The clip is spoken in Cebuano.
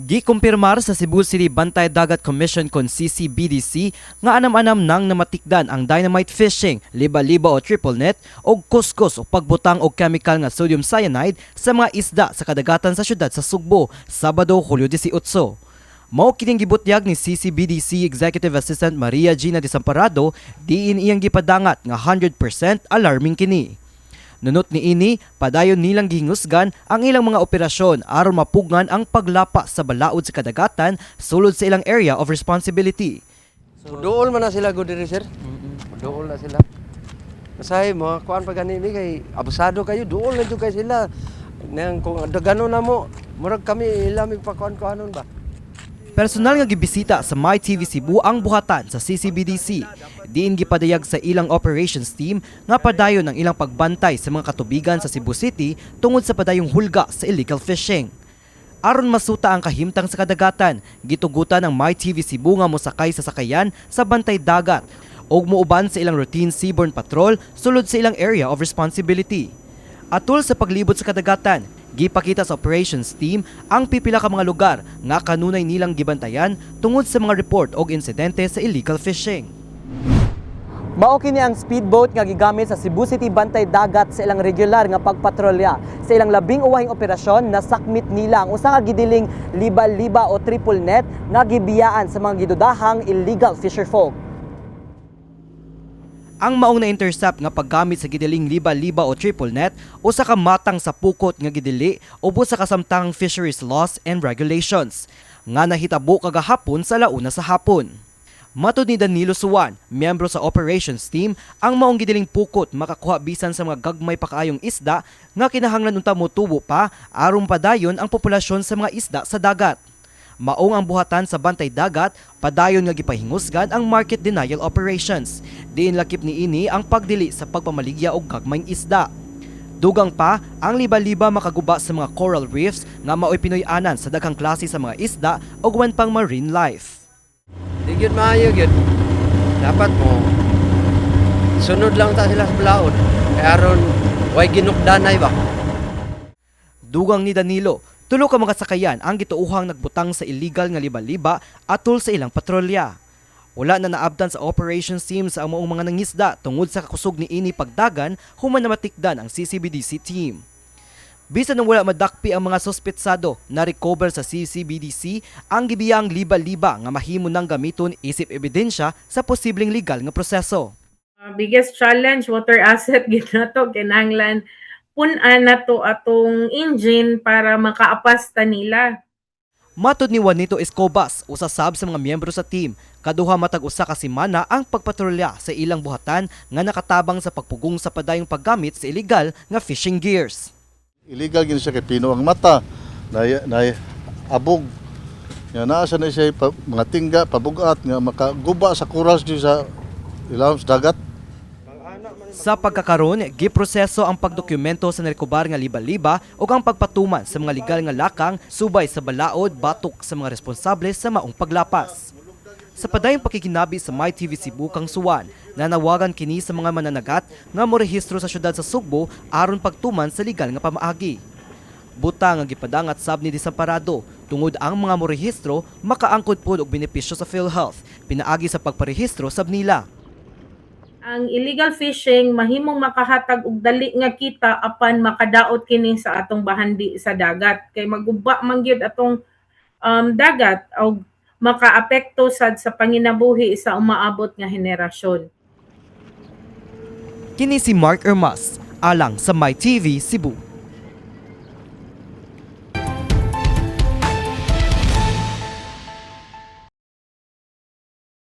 Gikumpirmar sa Cebu City Bantay Dagat Commission kon CCBDC nga anam-anam nang namatikdan ang dynamite fishing, liba-liba o triple net o kuskus o pagbutang og chemical nga sodium cyanide sa mga isda sa kadagatan sa syudad sa Sugbo, Sabado, Hulyo 18. Mao kining gibutyag ni CCBDC Executive Assistant Maria Gina Desamparado, diin iyang gipadangat nga 100% alarming kini. Nunot ni ini, padayon nilang gihingusgan ang ilang mga operasyon aron mapugngan ang paglapa sa balaod sa kadagatan sulod sa ilang area of responsibility. So, duol man na sila gud diri, sir. Duol na sila. Masahe mo kuan pa gani mi kay abusado kayo, duol na jud kay sila. Nang kung dagano na mo, murag kami ila mig pakuan-kuanon ba. Personal nga gibisita sa MyTV Cebu ang buhatan sa CCBDC. Diin gipadayag sa ilang operations team nga padayon ang ilang pagbantay sa mga katubigan sa Cebu City tungod sa padayong hulga sa illegal fishing. Aron masuta ang kahimtang sa kadagatan, gitugutan ang MyTV Cebu nga mosakay sa sakayan sa bantay dagat ug muuban sa ilang routine seaborne patrol sulod sa ilang area of responsibility. Atol sa paglibot sa kadagatan, gipakita sa operations team ang pipila ka mga lugar nga kanunay nilang gibantayan tungod sa mga report og insidente sa illegal fishing. Mao kini ang speedboat nga gigamit sa Cebu City Bantay Dagat sa ilang regular nga pagpatrolya. Sa ilang labing uwahing operasyon, nasakmit nila ang usa ka gidiling liba-liba o triple net nga gibiyaan sa mga gidudahang illegal fisherfolk. Ang maong na-intercept nga paggamit sa gidiling liba-liba o triple net, usa ka matang sa pukot nga gidili ubos sa kasamtang fisheries laws and regulations nga nahitabo kagahapon sa 1:00 sa hapon. Matod ni Danilo Suwan, miyembro sa operations team, ang maong gidiling pukot makakuha bisan sa mga gagmay pa kaayong isda nga kinahanglan unta motubo pa aron padayon ang populasyon sa mga isda sa dagat. Maong ang buhatan sa bantay dagat, padayon nga gipahingusgan ang market denial operations. Diin lakip niini ang pagdili sa pagpamaligya og gagmayng isda. Dugang pa, ang liba-liba makaguba sa mga coral reefs nga mao'y pinuy-anan sa daghang klase sa mga isda ug uban pang marine life. Di gyud maayo gyud. Dapat mo sunod lang ta sila sa balaod. Kay aron way ginukdanay ba. Dugang ni Danilo, tulo ka mga sakayan ang gituohang nagbutang sa illegal nga liba-liba atol sa ilang patrolya. Wala na naabtan sa operations team sa maong mga nangisda tungod sa kakusog ni ini pagdagan human namatikdan ang CCBDC team. Bisan nang wala madakpi ang mga suspetsado, na recover sa CCBDC ang gibiyang liba-liba nga mahimo nang gamiton isip ebidensya sa posibleng legal nga proseso. Biggest challenge, water asset gid nato, kinahanglan pun-an nato atong engine para makaapas ta nila. Matod ni Juanito Escobas, usa sab sa mga miyembro sa team, kaduha matag usa ka semana ang pagpatrolya sa ilang buhatan nga nakatabang sa pagpugong sa padayong paggamit sa illegal nga fishing gears. Illegal gini siya kay pino ang mata na na abog nga naa sa na siya pa, mga tingga pabugat nga makaguba sa corals dito sa ilawom sa dagat. Sa pagkakaron, giproseso ang pagdokumento sa narekobar nga liba-liba ug ang pagpatuman sa mga legal nga lakang subay sa balaod batok sa mga responsable sa maong paglapas. Sa padayong pakikinabi sa MyTV Cebu kang Suwan, nanawagan kini sa mga mananagat nga morehistro sa syudad sa Sugbo aron pagtuman sa legal nga pamaagi. Buta nga gipadangat sab ni Desamparado tungod ang mga morehistro makaangkod pod og benepisyo sa PhilHealth pinaagi sa pagparehistro sab nila. Ang illegal fishing mahimong makahatag og dali nga kita apan makadaot kini sa atong bahandi sa dagat kay maguba man gyud atong dagat og makaapekto sad sa panginabuhi sa umaabot nga henerasyon. Kini si Mark Ermas, alang sa MyTV Cebu.